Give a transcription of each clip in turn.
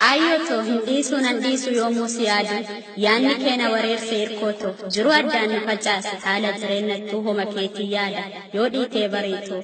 Aayyoo hin dhiisuu nan dhiisu yoomuu si yaadu, yaanni kee na wareerse hirkootoo, jiruu addaan nu facaase haala jireenyattuu homa keetii yaada yoo dhiitee bareetu.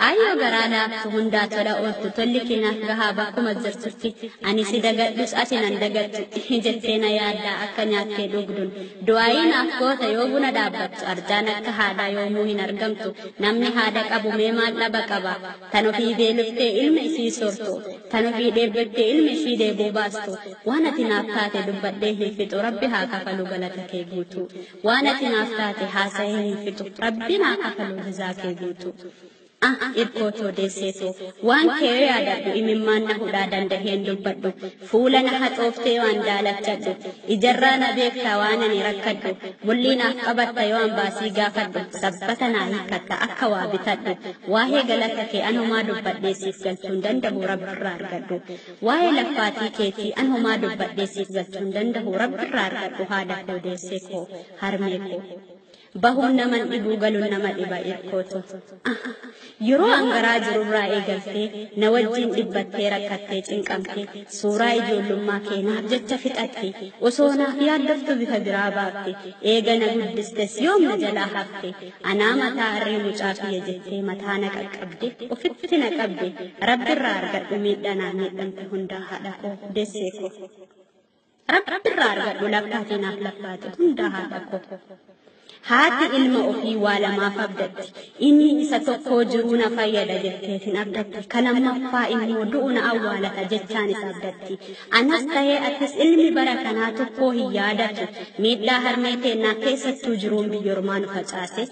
Aayyoo garaa laaftu hundaa tola ooltu, tolli keenaaf gahaa bakkuma jirtutti, ani si dagadhus ati nan dagattu jettee na yaaddaa akka nyaattee dhugduun. Du'aayii naaf goota yoo buna dhaabbattu, arjaan akka haadhaa yoomuu hin argamtu, namni haadha qabu mee maal dhaba qaba, tan ofii beeloftee ilma isii soortu, tan ofii dheebbattee ilma isii deebuu baastu. Waan ati naaf taate dubbadhee hin fixu, Rabbi haa kafalu galata kee guutuu. Waan ati naaf taate haasa'ee hin fixu, Rabbi naa kafalu jazaa kee guutuu. Ah, irkootoo deesseetoo, waan kee yoo yaadadhu imimmaan na hudhaa dandaheen dubbadhu, fuula na haxooftee waan daalachadhu, ijarraa na beektaa waan ani rakkadhu, mullii naaf qabatta yoo an baasii gaafadhu, sabbata naa hiikkatta akka waa bitadhu, waa'ee galata kee an homaa dubbadhee siif galchuu hin danda'u, Rabbirraa argadhu. Waa'ee laffaatii keetii an homaa dubbadhee siif galchuu hin danda'u, Rabbirraa argadhu haadha koo deessee koo harmee koo. Bahuun naman dhibuu galuun nama dhiba irkooto. Yeroo an garaa jirurraa eegaltee na wajjin dhibbattee rakkattee cinqamtee suuraa ijoollummaa kee naaf jecha fixatte, osoo naaf yaaddoftu bifa biraa baafte, eega na guddistes yoom na jalaa hafte, anaa mataa harree mucaa kiyya jettee mataa na qaqqabde ofitti na qabde, Rabbirraa argadhu miidhaa naa miidhamte hundaa haadha koo deessee koo. Rabbirraa argadhu laffaatii naaf laffaate hundaa haadha koo. Haati ilma ofii waa lamaaf abdatti. Inni isa tokkoo jiruu na fayyada jetteetiin abdatti. Kan lammaffaa immoo du'u na awwaalata jechaan isa abdatti. Anas ta'ee atis ilmi bara kanaa tokkoo hin yaadatu. Miidhaa harmee teennaa keessattuu jiruun biyya ormaa nu facaase.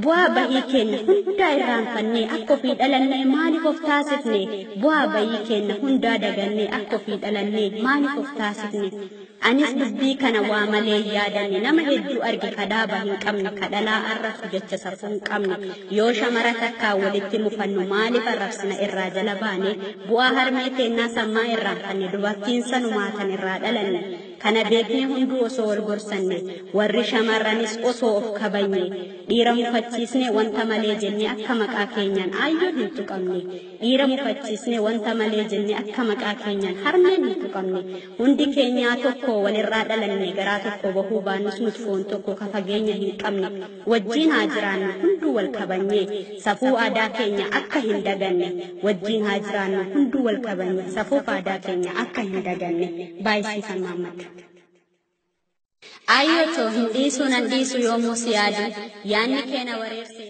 Bu'aa bahii keenya hundaa irraanfannee akka ofii dhalannee maaliif of taasifne? Bu'aa bahii keenya hundaa dagannee akka ofii dhalannee maaliif of taasifne? Anis dubbii kana waa malee hin yaadanne, nama hedduu arge kadhaaba hin qabne, kadhalaa arrabsu jecha safuu hin qabne. Yoo shamara takkaa walitti mufannu maaliif arrabsina irraa jala baane? Bu'aa harmee teennaa sammaa irraanfanne, dubartiin sanumaa tan irraa dhalanne. Kana beeknee hunduu osoo wal gorsanne, warri shamarranis osoo of kabajne, dhiira mufachiisne wanta malee jennee akka maqaa keenyaan aayyoo hin tuqamne. Dhiira mufachiisne wanta malee jennee akka maqaa keenyaan harmeen hin tuqamne. Hundi keenyaa tokko walirraa dhalanne, garaa tokko bahuu baannus nuti foon tokko ka fageenya hin qabne. Wajjin haa jiraannu hunduu wal kabajnee, safuu aadaa keenya akka hin daganne. Wajjin haa jiraannu hunduu wal kabajnee, safuu aadaa keenya akka hin daganne. Baay'isiifan Mahammad. Aayyoo hin dhiisuu nan dhiisu yoomuu si yaadu, yaanni kee na wareerse.